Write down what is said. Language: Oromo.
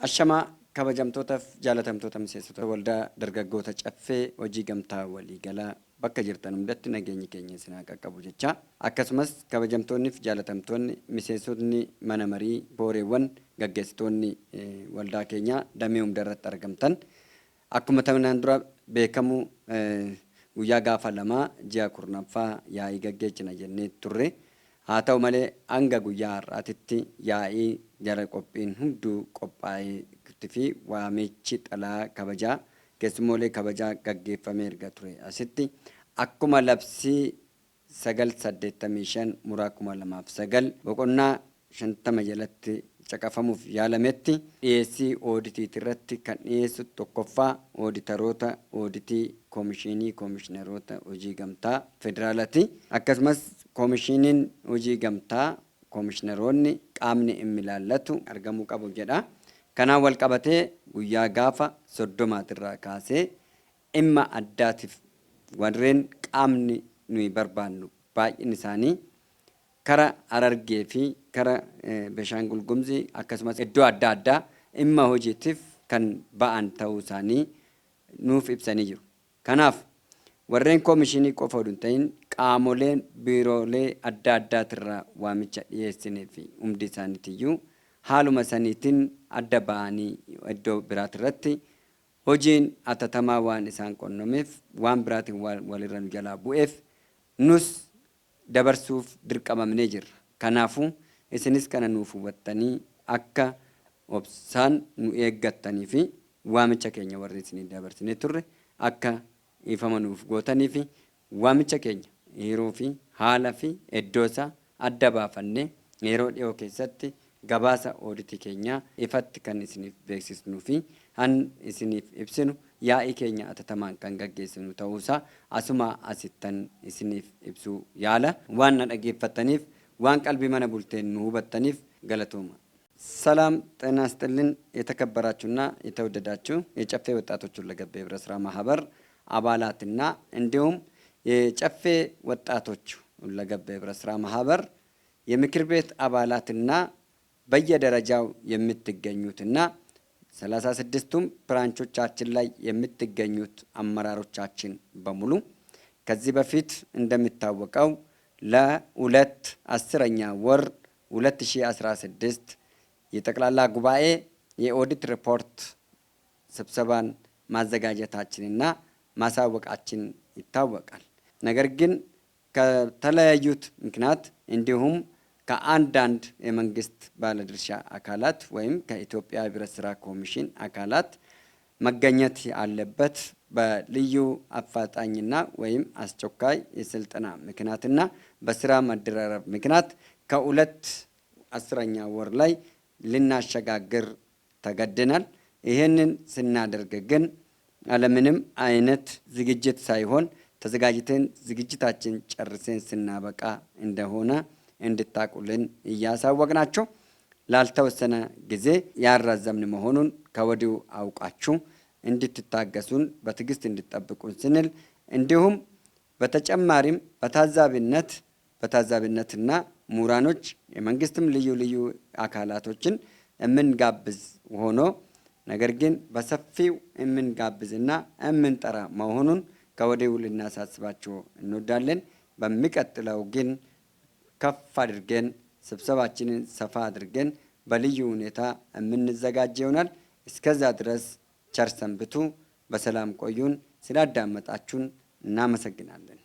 Ashamaa, kabajamtootaaf jaalatamtoota miseensota Waldaa Dargaggoota Caffee Hojii Gamtaa Waliigalaa, bakka jirtan hundatti nageenyi keenya isin haa qaqqabu jecha, akkasumas kabajamtoonniif jaalatamtoonni miseensotni mana marii, booreewwan, gaggeessitoonni waldaa keenyaa damee hundarratti argamtan, akkuma tanaan dura beekamu guyyaa gaafa 2 ji'a 10ffaa yaa'ii gaggeessina jennee turre. Haa ta'u malee, hanga guyyaa har'aatitti yaa'ii jara qophiin hunduu qophaa'ee fi waamichi xalaa kabajaa keessummoolee kabajaa gaggeeffamee erga ture asitti, akkuma labsii 985 muraa 2009 boqonnaa 50 jalatti caqafamuuf yaalametti, dhiyeessii ooditiiti irratti kan dhiyeessu tokkoffaa ooditaroota ooditii Koomishinii Koomishineroota Hojii Gamtaa Federaalati. Akkasumas Koomishiniin Hojii Gamtaa, koomishineroonni qaamni dhimmi ilaallatu argamuu qabu jedha. Kanaan wal qabatee guyyaa gaafa 30maatirraa kaasee dhimma addaatiif warreen qaamni nuyi barbaannu baay'inni isaanii kara Harargee fi kara Beshaangul Gumzii, akkasumas iddoo adda addaa dhimma hojiitiif kan ba'an ta'uu isaanii nuuf ibsanii jiru. Kanaaf warreen koomishinii qofa oduu hin ta'in, qaamoleen biiroolee adda addaatirraa waamicha dhiyeessinee fi hundi isaaniitiyyuu haaluma saniitiin adda ba'anii iddoo biraatirratti hojiin atatamaa waan isaan qonnameef, waan biraatiin waan walirra nu jalaa bu'eef, nus dabarsuuf dirqamamnee jirra. Kanaafuu isinis kana nuuf hubattanii akka obsaan nu eeggattanii fi waamicha keenya warri isinii dabarsinee turre akka dhiifama nuuf gootanii fi waamicha keenya yeroo fi haala fi iddoo isaa adda baafannee yeroo dhiyoo keessatti gabaasa ooditii keenyaa ifatti kan isiniif beeksisnuu fi han isiniif ibsinu, yaa'ii keenya atatamaan kan gaggeessinu ta'uusaa asuma asittan isiniif ibsuu yaala. Waan na dhageeffattaniif, waan qalbii mana bulteen nu hubattaniif galatooma. ሰላም ጤና ይስጥልን። የተከበራችሁና የተወደዳችሁ የጨፌ ወጣቶች ሁለገብ የህብረት ስራ ማህበር አባላትና እንዲሁም የጨፌ ወጣቶች ሁለገብ የህብረት ስራ ማህበር የምክር ቤት አባላትና በየደረጃው የምትገኙትና 36ቱም ብራንቾቻችን ላይ የምትገኙት አመራሮቻችን በሙሉ፣ ከዚህ በፊት እንደሚታወቀው ለ2 10ኛ ወር 2016 የጠቅላላ ጉባኤ የኦዲት ሪፖርት ስብሰባን ማዘጋጀታችንና ማሳወቃችን ይታወቃል። ነገር ግን ከተለያዩት ምክንያት እንዲሁም ከአንዳንድ የመንግስት ባለድርሻ አካላት ወይም ከኢትዮጵያ ህብረት ስራ ኮሚሽን አካላት መገኘት ያለበት በልዩ አፋጣኝና ወይም አስቸኳይ የስልጠና ምክንያትና በስራ መደራረብ ምክንያት ከ2 10ኛ ወር ላይ ልናሸጋግር ተገደናል። ይህንን ስናደርግ ግን አለምንም አይነት ዝግጅት ሳይሆን ተዘጋጅተን ዝግጅታችን ጨርሰን ስናበቃ እንደሆነ እንድታቁልን እያሳወቅናችሁ፣ ላልተወሰነ ጊዜ ያራዘምን መሆኑን ከወዲሁ አውቃችሁ እንድትታገሱን በትዕግስት እንድትጠብቁን ስንል፣ እንዲሁም በተጨማሪም በታዛቢነትና ምሁራኖች፣ የመንግስትም ልዩ ልዩ አካላቶችን የምንጋብዝ ሆኖ፣ ነገር ግን በሰፊው የምንጋብዝና የምንጠራ መሆኑን ከወዲሁ ልናሳስባችሁ እንወዳለን። በሚቀጥለው ግን ከፍ አድርገን ስብሰባችንን ሰፋ አድርገን በልዩ ሁኔታ የምንዘጋጅ ይሆናል። እስከዛ ድረስ ቸር ሰንብቱ፣ በሰላም ቆዩን። ስላዳመጣችሁን እናመሰግናለን።